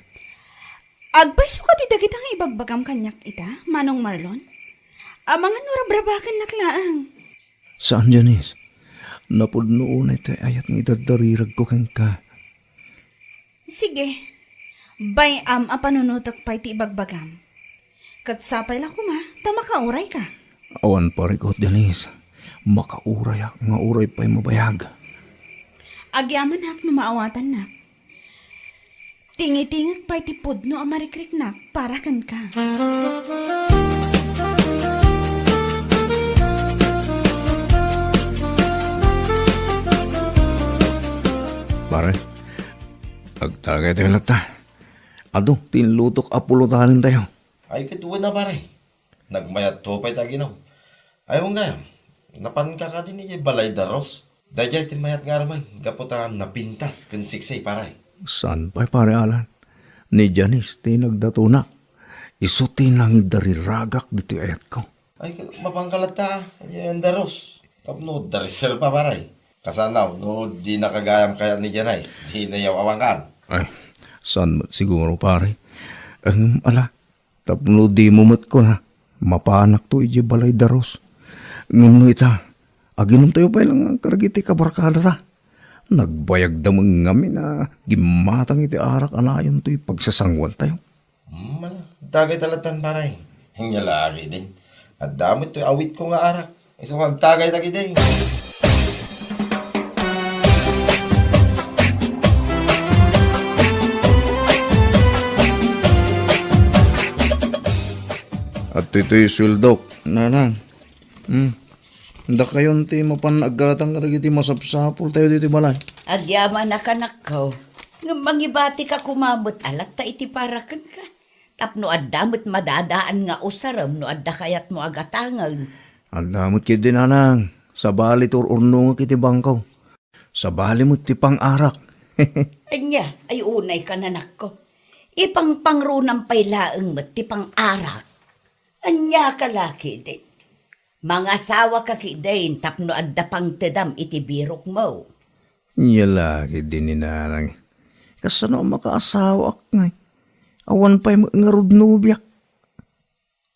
Agpayso ka ti dagita nga ibagbagam kaniak ita, Manong Marlon? Amangan no rabrabakennak laeng. Saan, Janice. Napudno unay ti ayat nga idardariragko kenka. Sige. Bay-am a panunotek pay ti ibagbagam. Ket sapay la koma ta makaurayka. Awan parikut, Janice. Makaurayak nga uray pay mabayag. Agyamanak no maawatannak. Tingitingek pay ti pudno a marikriknak para kenka. Pare, agtagaytayo latta. Adu ti inlutok a pulutanentayo. Ay, ket wen a, pare. Nagmayatto pay ti aginum. Ay, wen gayam, napanka kadi idiay balay da Ros? Daydiay ti mayat nga armen, gapu ta napintas ken siksay, pare. Saan pay, Pare Alan? Ni Janice ti nagdatonak. Isu ti nangidariragak ditoy ayatko. Ay, mapanka latta, idiay da Ros. Tapno adda reserba, pare. Kasano, no dinaka gayam kayat ni Janice, dinayo a mapankan. Ay, saan met siguro, pare? Ngem ala, tapno dimo met kuna, mapanakto idiay balay da Ros. Ngem no ita, aginumtayo pay laeng kadagiti kabarkadata. Nagbayagda met ngamin a gimmatang iti arak a nayon toy pagsasanguantayo. Hmm, ala, agtagayta lattan, pare. Ania la ketdin. Adda met toy awitko nga arak. Isu nga agtagayta ketdi. Adtoy toy sueldok, nanang. Hmm. Dakayon ti mapan aggatang kadagiti masapsapultayo ditoy balay. Agyamanak, anakko. Ngem mangibatika koma met a latta iti para kenka. Tapno adda met madadaan nga usarem no adda kayatmo a gatangen. Adda met ketdi, nanang. Sabali ti ur-urnongek iti bangko. Sabali met ti pang-arak. Ania, ay unayka, anakko. Ipangpangrunam pay laeng met ti pang-arak. Aniaka la ketdin? Mangasawaka ketdin tapno adda pangtedam iti birokmo. Ania la ketdin ni nanang. Kasano a makaasawaak ngay? Awan pay met ngarud nobiak.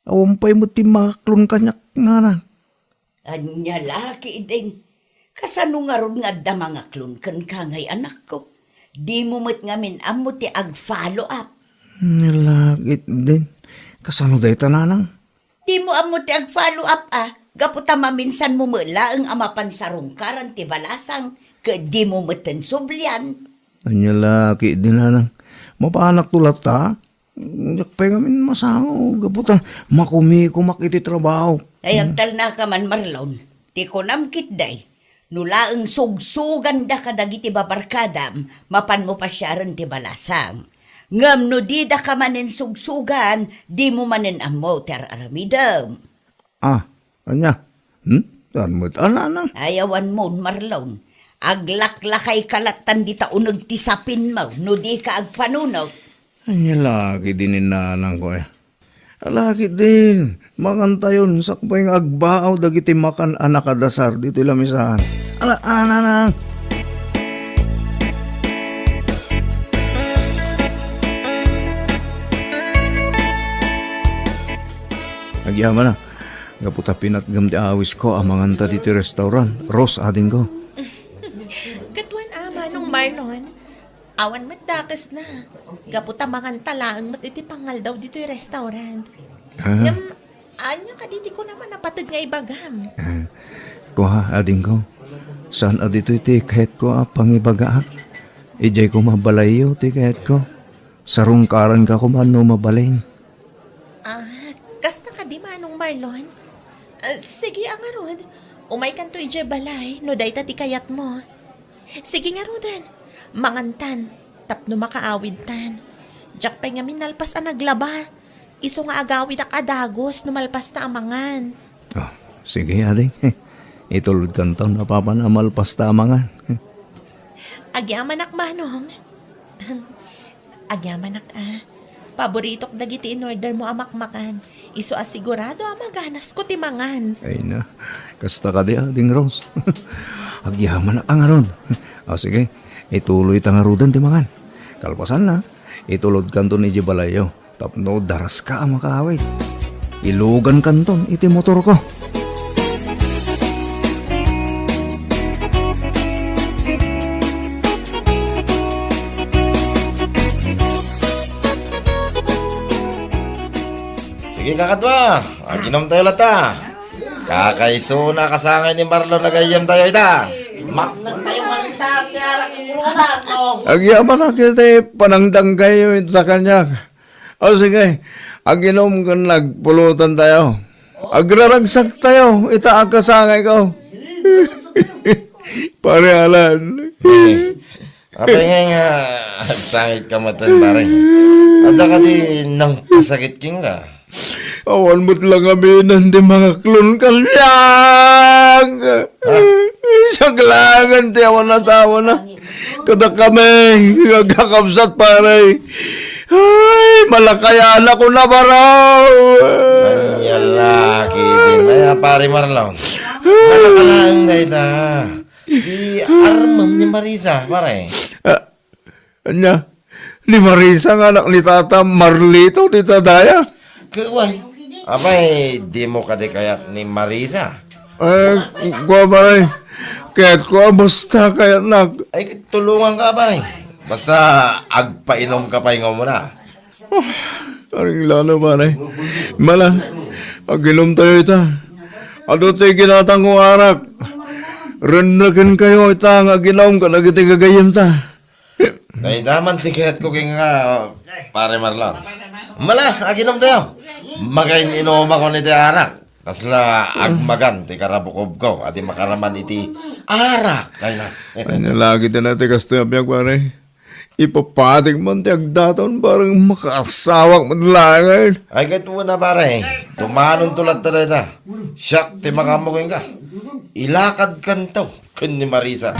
Awan pay met ti mangaklon kaniak, nanang. Ania la ketdin? Kasano ngarud nga adda mangaklon kenka ngay, anakko? Dimo met ngamin ammo ti ag-follow up. Ania la ketdin? Kasano dayta, nanang? Dimo ammo ti ag-follow up a, gapu ta maminsanmo met laeng a mapan sarungkaran ti balasang ket dimo metten sublian. Ania la ketdin, nanang? Mapanakto latta? Diak pay ngamin masango, gapu ta makumikumak iti trabaho. Ay, agtalnaka man, Marlon. Ti kunam ketdi, no laeng sugsuganda kadagiti babarkadam, mapanmo pasiaren ti balasang. Ngem no didaka manen sugsugan, dimo manen ammo ti ar-aramidem. Ah, ania? Hmm? Saan met a, nanang? Ay, awan mon, Marlon. Aglaklakayka lattan dita uneg ti sapinmo no dika agpanunot. Ania la ketdin ni nanangko, eh? Ala ketdin, mangantayon, sakbay nga agbaaw dagiti makan a nakadasar ditoy lamisaan. Ala, a, nanang! Agyamanak, gapu ta pinatgam ti awisko a manganta ditoy restaurant, Rose, adingko. Ket wen a, Manong Marlon, awan met dakesna. Gapu ta manganta laeng met iti pangaldaw ditoy restaurant. Ah. Ngem, ania kadi ti kunam a napateg nga ibagam? Ah. Kua, adingko. Saan a ditoy ti kayatko a pangibagaak? Idiay koma balayyo ti kayatko. Sarungkaranka koma no mabalin. Ah, kasta kadi, Manong Marlon? Ah, sige a ngarud. Umaykanto idiay balay no dayta ti kayatmo. Sige ngaruden. Mangantan tapno makaawidtan. Diak pay ngamin nalpas a naglaba. Isu nga agawidak a dagus no malpasta a mangan. Oh, sige, ading. Itulodkanto no apaman a malpasta a mangan. Agyamanak, Manong. Agyamanak, a. Paboritok dagiti in-order mo a makmakan. Isu a sigurado a maganasko ti mangan. Ay na, kasta kadi, ading Rose. Agyamanak a ngarud. O sige, ituloyta ngaruden ti mangan. Kalpasanna, itulodkanton idiay balayyo tapno daraska a makaawid. Ilugankanton iti motorko. Sige, kakadua, aginomtayo latta. Kakaisuna a kasangay ni Marlon a gayyemtayo ita. Maknagtayo man ita, ti arak iti pulutan, no? Agyamanak iti panangdanggayo ita kaniak. O sige, aginom ken nagpulutantayo. Agraragsaktayo ita a kasangayko. Pare Alan. Eh, apay ngay nga agsangitka metten, pare? Adda kadi nangpasakit kenka? Awan met la ngaminen ti mangaklon kaniak. Ha? Siak laengen ti awan asawana. Kadakami nga agkakabsat, pare. Ay, malakayan ako na baro. Ania la ketdin, ay, a, pare Marlon. Malaka laeng dayta. Di armem ni Marisa, pare. Ah, ania? Ni Marisa nga anak ni Tata Marlito dita daya? Kuwan. Apay, dimo kadi kayat ni Marisa? Eh, kua, pare. Kayatko a basta kayatnak. Ay, tulonganka, pare. Basta agpainomka pay nga umuna. Oh, aring lalo, pare. Mala, aginomtayo ita. Adu ti ginatangko nga arak. Renreken kayo ita nga aginom kadagiti gagayyemta. Dayta man ti kayatko kenka, pare Marlon. Mala, aginomtayo. Magain-inomako iti arak. Kasla agmagan ti karabukobko a di makaraman iti arak, kayna. Ay, nalagi ti na ti kastoy a biag, pare. Ipapatik man ti agdaton, parang makaasawak man laengen. Ay, ket una, pare. Tumanonto latta dayta. Siak ti makaammo kenka. Ilakadkanto ken ni Marisa.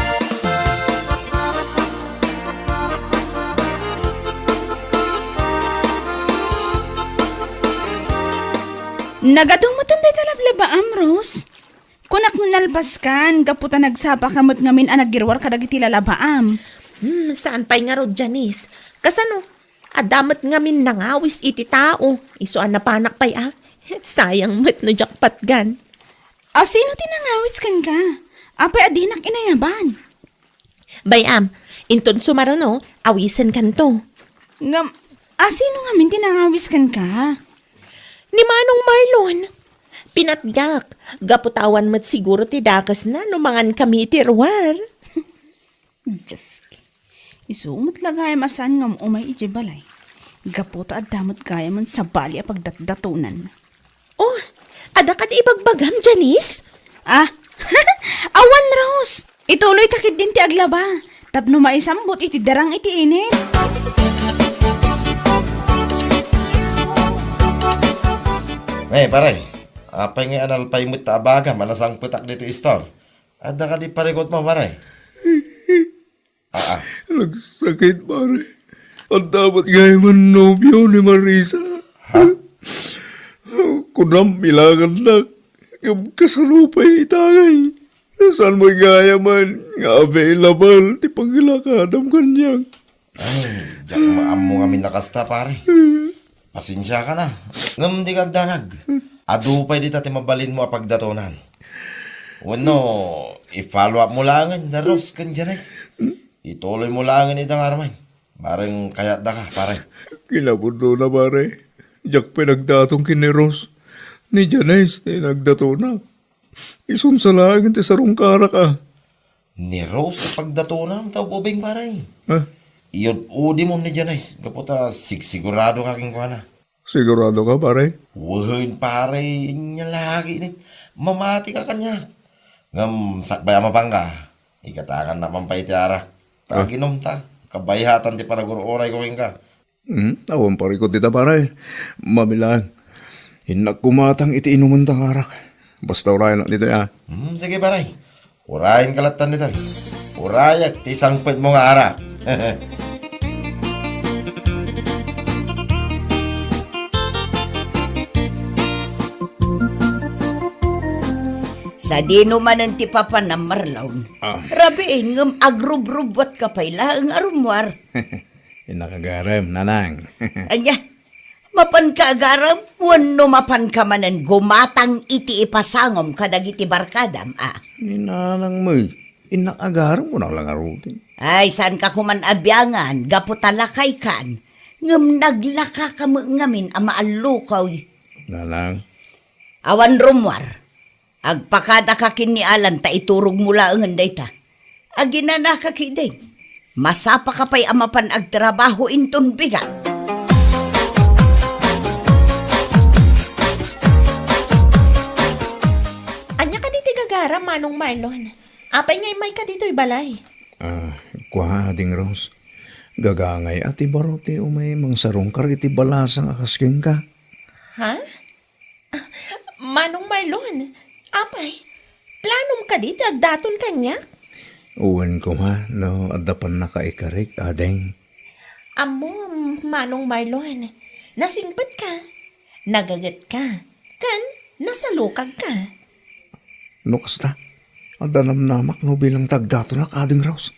Nagadu metten dayta lablabaam, Rose. Kunak no nalpaskan, gapu ta nagsapaka met ngamin a nagirwar kadagiti lalabaam. Hmm, saan pay ngarud, Janice? Kasano? Adda met ngamin nangawis iti tao. Isu a napanak pay a. Sayang met no diak patgan. A, sino ti nangawis kenka? Apay a dinak inayaban? Bay-am, inton sumaruno, awisenkanto. Ngem, a, sino ngamin ti nangawis kenka? Ni Manong Marlon. Pinatgak, gapu ta awan met siguro ti dakesna no mangankami iti ruar. Dioski. Isu met la gayam a saan nga um-umay idiay balay. Gapu ta adda met gayam sabali a pagdatdatonanna. Oh, adda kadi ibagbagam, Janice? Ah, awan, Rose. Ituloyta ketdin ti aglaba. Tapno maisambot iti darang iti init. Eh, pare, apay nga analpay met ta abagam a nasangpetak ditoy store? Adda kadi parikutmo, pare? Ah. Nagsakit, pare. Adda met gayam a nobio ni Marisa. Ha? Kunam, ilagannak. Ngem kasano pay itangay? Saan met gayam nga available ti pangilakadam kaniak? Ay, diak maammo ngamin a kasta, pare. Pasensiakan a. Ngem dika agdanag. Adu pay dita ti mabalinmo a pagdatonan. Wenno, i-follow up mo laengen da Rose ken Janice. Ituloy mo laengen ida nga aramay. Bareng kayatdaka, pare. Kinapudnona, pare. Diak pay nagdaton ken ni Rose. Ni Janice ti nagdatona. Isunsa laeng ti sarungkarak a. Ni Rose ti pagdatonam ta ubing, pare. Ah. Iyud-udimon ni Janice, gapu ta sigsigurado ka kenkuana. Sigurado ka, pare? Wen, pare, nia lagi ni. Mamati ka kaniak. Ngem sakbay a mapanka, igatakan na man pay ti arak. Ta Ah. aginom ta. Kabayatan ti panagur-uray ko kenka. Hmm, awan parikut dita, pare. Mabilang. Innak kumatang iti inumenta nga arak. Basta urayan ditoy, ah. Hmm, sige, pare. Urayan ka lattan ditoy. Urayak ti sangpet mo nga arak. Sadino manen ti papanam, Marlon? Ah. Rabiin, ngem agrubrubbuat ka pay laeng a rummuar. Innak agarem, nanang. Ania? Mapanka agarem wenno mapanka manen gumatang iti ipasangom kadagiti barkadam, a? Ni nanang met, innak agarem, kunam la ngaruden. Ay, saanka koman a biangan, gapu ta lakaykan, ngem naglakaka met ngamin a maallukoy. Nanang. Awan rummuar. Agpakadaka ken ni Alan ta iturogmo laengen dayta. Aginanaka ketdi. Masapaka pay a mapan agtrabaho inton bigat. Ania kadi ti gagaram, Manong Marlon? Apay nga immayka ditoy balay? Ah, kua, Ading Rose. Gagangay a ti baro ti umay mangsarungkar iti balasang a kas kenka. Ha? Ah, Manong Marlon, apay, planom kadi ti agdaton kaniak? Wen koma, no adda pannakaikarik, ading. Ammom, Manong Marlon, nasingpetka, nagagetka, ken nasalukagka. No kasta, adda namnamak no bilang ti agdatonak, Ading Rose.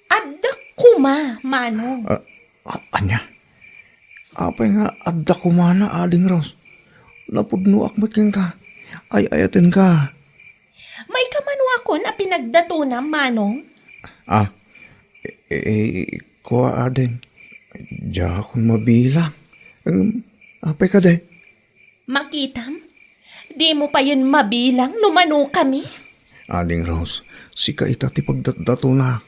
Adda koma, Manong. Ah, a-, ania? Apay nga adda koma na, Ading Rose? Napudnoak met kenka. Ay-ayatenka. Maikamanokon a pinagdatonam, Manong? Ah, e, e, kua, Ading. Diakon mabilang. Em, apay kadi? Makitam, dimo payen mabilang no mano kami. Ading Rose, sika ita ti pagdatdatonak.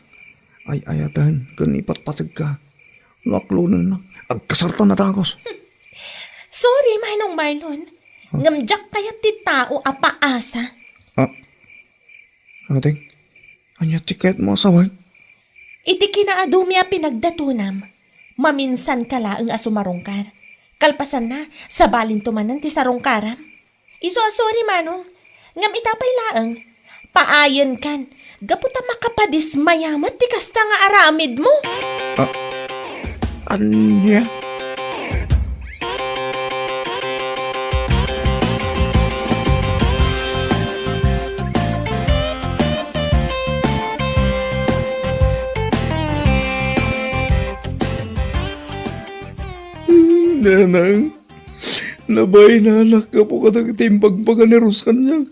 Ay-ayaten ken ipatpategka. No aklonennak, agkasartan a dagus. Sorry, Manong Marlon. Huh? Ngem diak kayat ti tao a paasa. Ah, Ading, ania ti kayatmo a sawen? Iti kinaadumi a pinagdatonam, maminsanka laeng a sumarungkar. Kalpasanna, sabalinto manen ti sarungkaram. Isu a sorry, Manong. Ngem ita pay laeng, paayenkan, gapu ta makapadismaya met ti kasta nga aramidmo. Ah, ania? Nanang, nabainanak gapu kadagiti imbagbaga ni Rose kaniak.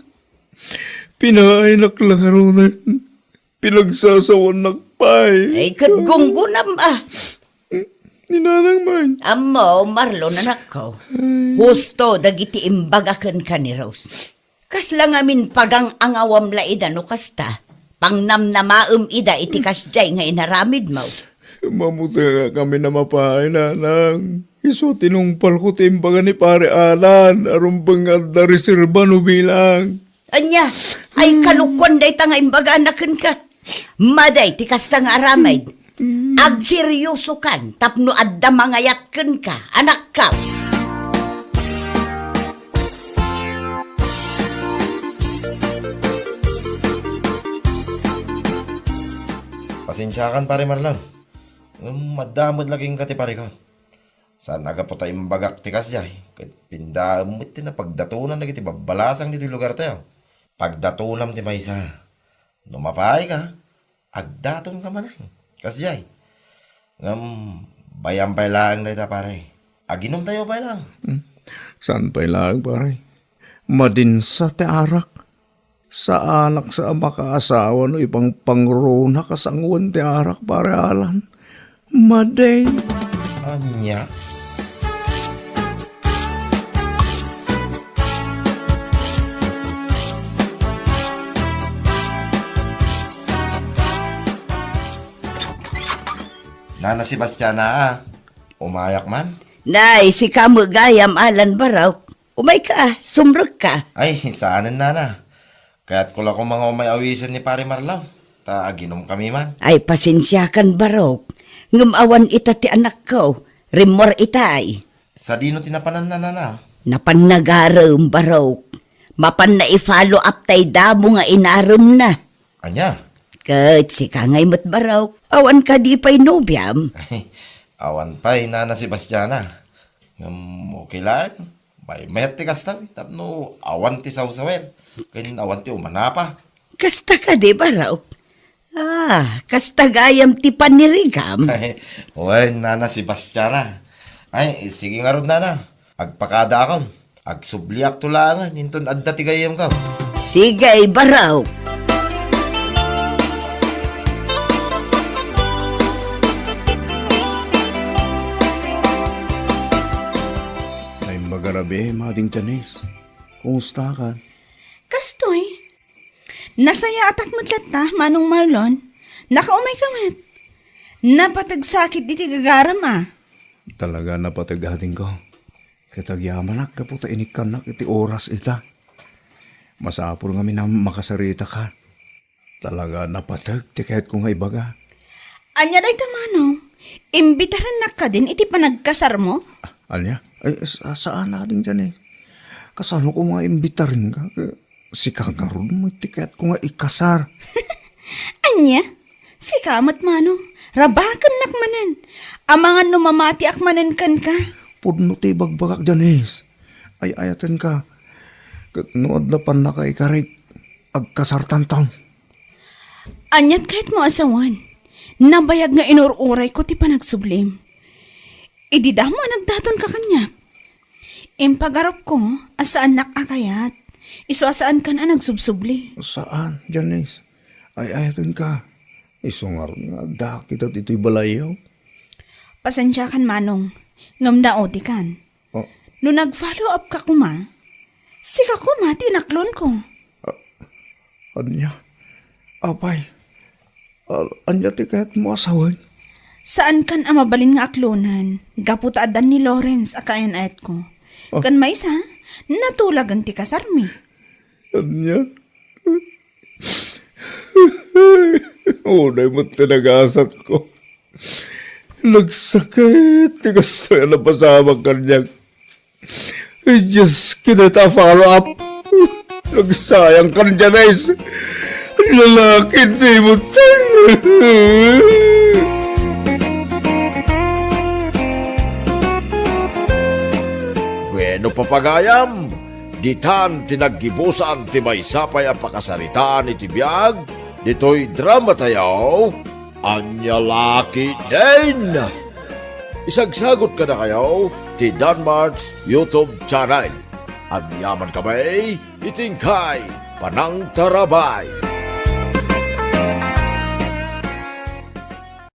Pinaaynak la ngaruden. Pinagsasawanak pay. Ay, ket gunggonam, a. Ni Nanang man. Ammo, Marlon, anakko. Ay. Husto dagiti imbaga kenka ni Rose. Kasla ngamin pagang-angawam la ida no kasta. Pangnamnamaem ida iti kasdiay nga inaramidmo. Mamutengakami a mapay, Nanang. Isu a tinungpalko ti imbaga ni Pare Alan a rumbeng nga adda reserba no bilang. Ania, ay kalokuan dayta nga imbagana kenka. Madi ti kasta nga aramid. Agseriosokan tapno adda mangayat kenka, anakkam. Pasensiakan, Pare Marlon. Ngem adda met la kenka ti parikut. Saan a gapu ta imbagak ti kasdiay, ket pindaem met ti napagdatonan dagiti babbalasang ditoy lugartayo. Pagdatonam ti maysa. No mapaayka, agdatonka manen. Kasdiay. Ngem, bay-am pay laeng dayta, pare. Aginumtayo pay laeng. Hmm. Saan pay laeng, pare? Madinsa ti arak. Saanak sa a makaasawa no ipangpangruna kasanguen ti arak, Pare Alan. Madi. Ania? Nana Sebastiana, a. Umayak man? Nay, sika met gayam, Alan Barok. Umayka, sumrekka. Ay, saanen, Nana. Kayatko la koma nga umay awisen ni Pare Marlon, ta aginumkami man. Ay, pasensiakan, Barok. Ngem awan ita ti anakko. Rimmuar itay. Sadino ti napananna, Nana? Napan nagarem, Barok. Mapanna i-follow up tay damo nga inaremna. Ania? Ket sika ngay met, Barok. Awan kadi pay nobiam? Awan pay, Nana Sebastiana. Ngem okay laeng. Maymayat ti kasta, tapno awan ti sawsawen, ken awan ti umanapa. Kasta kadi, Barok? Ah, kasta gayam ti panirigam? Wen, Nana Sebastiana. Ay, sige ngarud, Nana. Agpakadaakon. Agsubliakto laengen inton adda ti gayyemko. Sige, Barok. Naimbag a rabii, Mading Janice. Kumusta ka? Kastoy. Nasayaatak met latta, Manong Marlon. Nakaumay ka met. Napateg sakit iti gagaram, a. Talaga napateg, adingko. Ket agyamanak gapu ta inikkannak iti oras ita. Masapul ngamin a makasarita ka. Talaga napateg ti kayatko nga ibaga. Ania dayta, Manong? Imbitarennak kadin iti panagkasarmo? Ah, ania? Ay, sa-, saan, Ading Janice. Kasano ko nga imbitarenka? Sika ngarud met ti kayatko nga ikasar. Ania? Sika met, Manong. Rabakennak manen. Amangan no mamatiak manen kenka. Pudno ti ibagbagak, Janice. Ay-ayatenka. Ket no adda pannakaikarik, agkasartanton. Aniat kayatmo a sawen? Nabayag nga inur-urayko ti panagsublim. Idi damo a nagdatonka kaniak. Impagarupko a saannak a kayat. Isu a saankan a nagsubsubli. Saan, Janice. Ay-ayatenka. Isu ngarud nga adda kita ditoy balayyo. Pasensiakan, Manong. Ngem naudikan. Oh. No nag-follow up ka koma, sika koma ti inaklonko. Ah, ania? Apay, a-, ania ti kayatmo a sawen? Saankan a mabalin nga aklonen gapu ta addan ni Lawrence a kaayan-ayatko. Ah. Ken maysa, natulagen ti kasarmi. Ania? Unay met ti nagasatko. Nagsakit ti kastoy a napasamak kaniak. Ay, Diyos, kinita follow up. Nagsayang kan Janice. Lalaki, di mo tayo. Bueno, papagayam, ditan ti naggibusan ti maysa pay a pakasaritaan iti biag ditoy dramatayo, Ania La Ketdin. Isagsagut kadakayo ti Danmart's YouTube channel. Agyaman kami iti inkay panangtarabay.